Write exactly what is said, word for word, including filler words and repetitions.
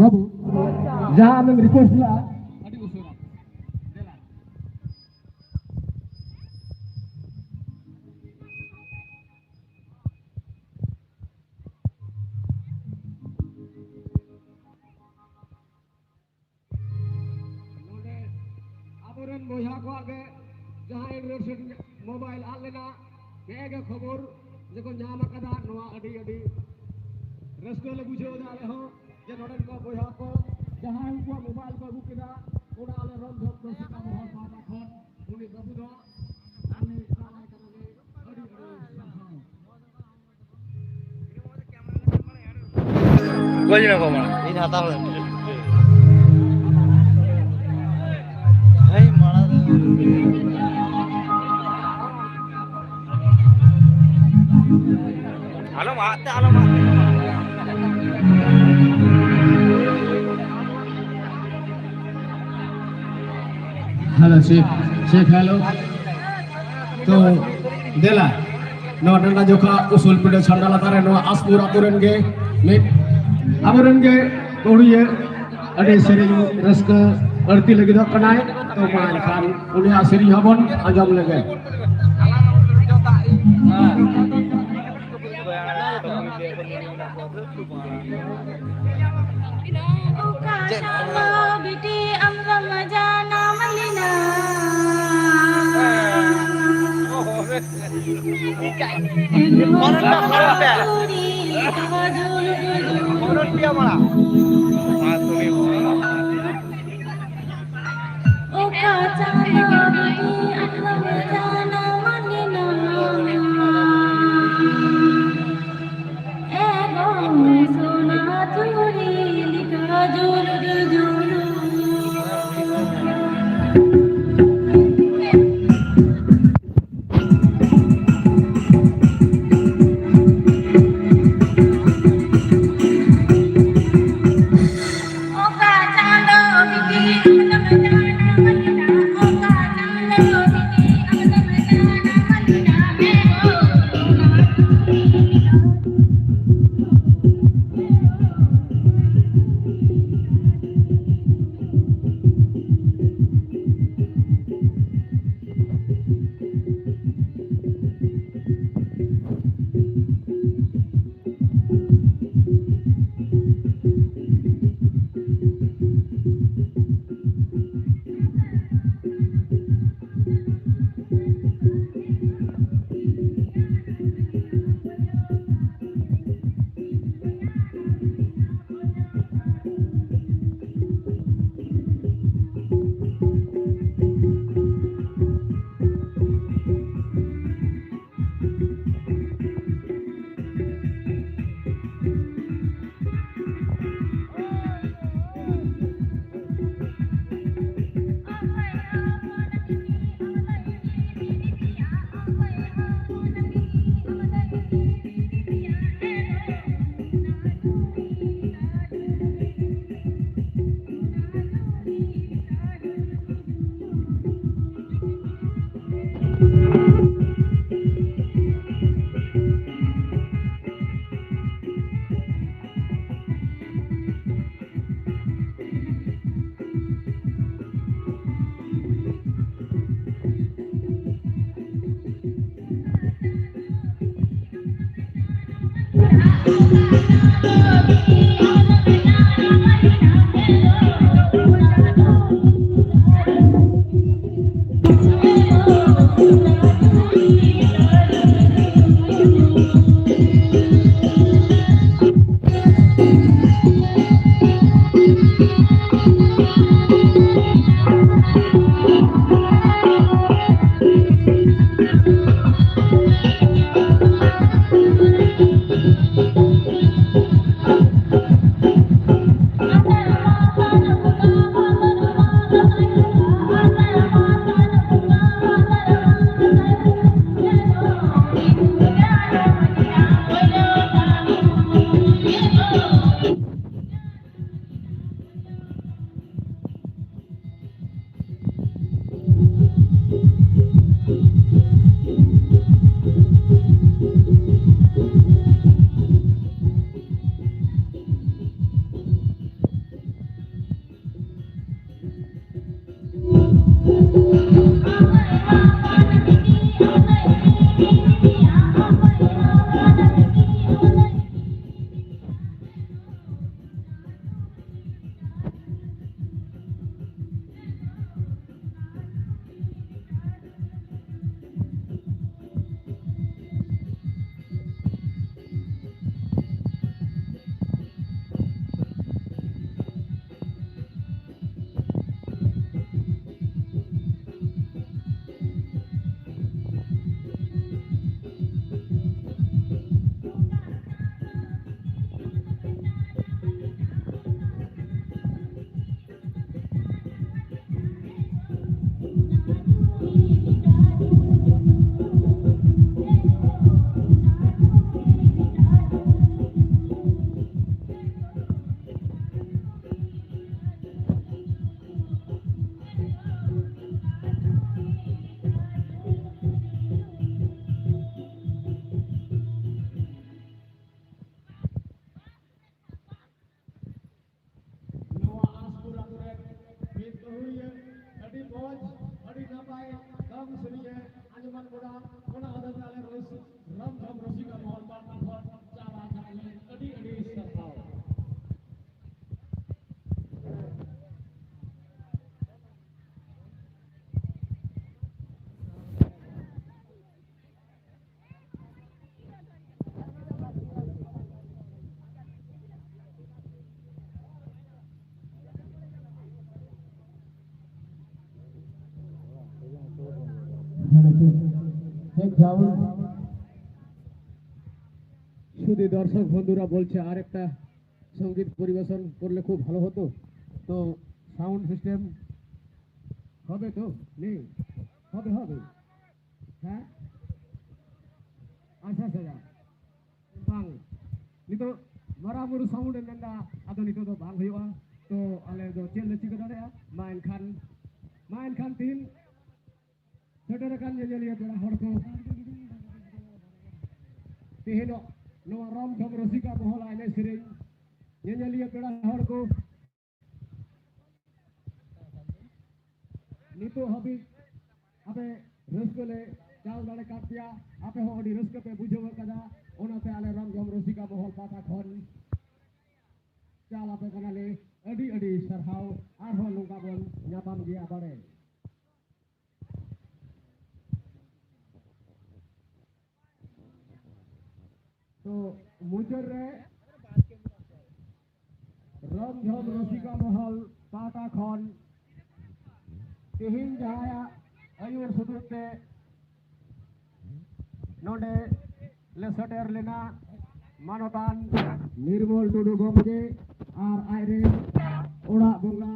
ᱵᱟᱹᱵᱩ, ᱡᱟᱦᱟᱸ ᱟᱢᱮᱢ request ᱞᱮᱫᱼᱟ, ᱟᱹᱰᱤ ᱩᱥᱟᱹᱨᱟ᱾ ᱫᱮᱞᱟ᱾ ᱱᱚᱰᱮ ᱟᱵᱚᱨᱮᱱ ᱵᱚᱭᱦᱟ ᱠᱚᱣᱟᱜ ᱜᱮ ᱡᱟᱦᱟᱸ Android set mobile ᱟᱫ ᱞᱮᱱᱟ, ᱱᱮᱜᱼᱮ ᱜᱮ ᱠᱷᱚᱵᱚᱨ ᱡᱮᱠᱚ ᱧᱟᱢ ᱟᱠᱟᱫᱟ᱾ ᱱᱚᱣᱟ ᱟᱹᱰᱤ, ᱟᱹᱰᱤ ᱨᱟᱹᱥᱠᱟᱹ ᱞᱮ ᱵᱩᱡᱷᱟᱹᱣ ᱮᱫᱟ ᱟᱞᱮ ᱦᱚᱸ, ᱡᱮ ᱱᱚᱰᱮᱱ ᱠᱚ ᱵᱚᱭᱦᱟ ᱠᱚ ᱡᱟᱦᱟᱸᱭ ᱩᱱᱠᱩᱣᱟᱜ mobile ᱠᱚ ᱟᱹᱜᱩ ᱠᱮᱫᱟ, ᱚᱱᱟ ᱟᱞᱮ ᱨᱚᱝ ᱫᱷᱚᱯ ᱨᱟᱹᱥᱠᱟᱹ ᱟᱵᱚ ᱦᱚᱲ ᱯᱟᱦᱴᱟ ᱠᱷᱚᱱ ᱩᱱᱤ ᱵᱟᱹᱵᱩ ᱫᱚ ᱟᱞᱮ ᱪᱟᱞᱟᱣ ᱠᱟᱱᱟ ᱞᱮ᱾ ᱟᱹᱰᱤ, ᱟᱹᱰᱤ ᱥᱟᱨᱦᱟᱣ᱾ ᱜᱚᱡ ᱮᱱᱟ ᱠᱚ ᱢᱟ᱾ ᱤᱧ ᱦᱟᱛᱟᱣ ᱞᱮᱫ᱾ ᱦᱮᱸ, ᱢᱟᱲᱟᱝ ᱨᱮ᱾ ᱟᱞᱚᱢ ᱟᱫ ᱛᱮ, ᱟᱞᱚᱢ ᱟᱫ ᱛᱮ᱾ Hello, check, check, hello. ᱛᱚ, ᱫᱮᱞᱟ, ᱱᱚᱣᱟ ᱰᱟᱸᱰᱟ ᱡᱚᱠᱷᱟ ᱩᱥᱩᱞ ᱯᱤᱸᱰᱟᱹ ᱪᱷᱟᱢᱰᱟ ᱞᱟᱛᱟᱨ ᱨᱮ ᱱᱚᱣᱟ ᱟᱥᱯᱩᱨ ᱟᱛᱳ ᱨᱮᱱ ᱜᱮ ᱢᱤᱫ ᱟᱵᱚᱨᱮᱱ ᱜᱮ ᱜᱟᱹᱣᱲᱤᱭᱟᱹ ᱟᱹᱰᱤ ᱥᱮᱨᱮᱧ ᱨᱟᱹᱥᱠᱟᱹ ᱟᱹᱲᱛᱤ ᱞᱟᱹᱜᱤᱫᱚᱜ ᱠᱟᱱᱟᱭ᱾ ᱛᱚ, ᱢᱟ ᱮᱱᱠᱷᱟᱱ ᱩᱱᱤᱭᱟᱜ ᱥᱮᱨᱮᱧ ᱦᱚᱸᱵᱚᱱ ᱟᱸᱡᱚᱢ ᱞᱮᱜᱮ᱾ ᱚᱠᱟ ᱪᱟᱸᱫᱚ ᱵᱤᱴᱤ ᱟᱢ ᱫᱚᱢ ᱡᱟᱱᱟᱢ ᱞᱮᱱᱟ? ᱚᱠᱟ ᱪᱟᱸᱫᱚ ᱵᱤᱴᱤ ᱟᱢ ᱫᱚᱢ ᱡᱟᱱᱟᱢ ᱞᱮᱱᱟ? ᱮ ᱜᱚ ᱥᱚᱱᱟ ᱪᱩᱲᱤ ᱞᱮᱠᱟ ᱡᱩᱞᱩᱜ ᱡᱩᱞᱩᱜ᱾ ᱚᱠᱟ সাউন্ড। শুধু দর্শক বন্ধুরা বলছে আর একটা সঙ্গীত পরিবেশন করলে খুব ভালো হতো। তো সাউন্ড সিস্টেম হবে তো? নেই? হবে, হবে। ᱦᱮᱸ? ᱟᱪᱪᱷᱟ, ᱟᱪᱪᱷᱟ᱾ ᱵᱟᱝ, ᱱᱤᱛᱚᱜ ᱢᱟᱨᱟᱝ ᱵᱩᱨᱩ ᱥᱟᱣᱩᱱᱰ ᱮ ᱢᱮᱱᱫᱟ, ᱟᱫᱚ ᱱᱤᱛᱚᱜ ᱫᱚ ᱵᱟᱝ ᱦᱩᱭᱩᱜᱼᱟ᱾ ᱛᱚ ᱟᱞᱮ ᱫᱚ ᱪᱮᱫ ᱞᱮ ᱪᱤᱠᱟᱹ ᱫᱟᱲᱮᱭᱟᱜᱼᱟ? ᱢᱟ ᱮᱱᱠᱷᱟᱱ, ᱢᱟ ᱮᱱᱠᱷᱟᱱ ᱛᱤᱦᱤᱧ ᱥᱮᱴᱮᱨ ᱟᱠᱟᱱ ᱧᱮᱧᱮᱞᱤᱭᱟᱹ ᱯᱮᱲᱟ ᱦᱚᱲ ᱠᱚ, ᱛᱮᱦᱮᱧᱚᱜ ᱱᱚᱣᱟ ᱨᱚᱢ ᱡᱷᱚᱢ ᱨᱚᱥᱤᱠᱟ ᱢᱚᱦᱚᱞ ᱮᱱᱮᱡ ᱥᱮᱨᱮᱧ ᱧᱮᱧᱮᱞᱤᱭᱟᱹ ᱯᱮᱲᱟ ᱦᱚᱲ ᱠᱚ, ᱱᱤᱛᱚᱜ ᱦᱟᱹᱵᱤᱡ ᱟᱯᱮ ᱨᱟᱹᱥᱠᱟᱹ ᱞᱮ ᱪᱟᱞ ᱫᱟᱲᱮ ᱠᱟᱫ ᱯᱮᱭᱟ, ᱟᱯᱮ ᱦᱚᱸ ᱟᱹᱰᱤ ᱨᱟᱹᱥᱠᱟᱹ ᱯᱮ ᱵᱩᱡᱷᱟᱹᱣ ᱟᱠᱟᱫᱟ᱾ ᱚᱱᱟᱛᱮ ᱟᱞᱮ ᱨᱚᱢ ᱡᱷᱚᱢ ᱨᱚᱥᱤᱠᱟ ᱢᱚᱦᱚᱞ ᱯᱟᱦᱴᱟ ᱠᱷᱚᱱ ᱪᱟᱞ ᱟᱯᱮ ᱠᱟᱱᱟᱞᱮ᱾ ᱟᱹᱰᱤ ᱟᱹᱰᱤ ᱥᱟᱨᱦᱟᱣ᱾ ᱟᱨᱦᱚᱸ ᱱᱚᱝᱠᱟ ᱵᱚᱱ ᱧᱟᱯᱟᱢ ᱜᱮᱭᱟ ᱵᱟᱲᱮ᱾ ᱛᱚ ᱢᱩᱪᱟᱹᱫ ᱨᱮ ᱨᱚᱢ ᱡᱷᱚᱢ ᱨᱚᱥᱤᱠᱟ ᱢᱚᱦᱚᱞ ᱯᱟᱦᱴᱟ ᱠᱷᱚᱱ ᱛᱮᱦᱮᱧ ᱡᱟᱦᱟᱸᱭᱟᱜ ᱟᱹᱭᱩᱨ ᱥᱩᱛᱩᱜ ᱛᱮ ᱱᱚᱰᱮ ᱞᱮ ᱥᱮᱴᱮᱨ ᱞᱮᱱᱟ, ᱢᱟᱱᱚᱛᱟᱱ ᱱᱤᱨᱢᱚᱞ ᱴᱩᱰᱩ ᱜᱚᱢᱠᱮ ᱟᱨ ᱟᱡᱨᱮᱱ ᱚᱲᱟᱜ ᱵᱚᱸᱜᱟ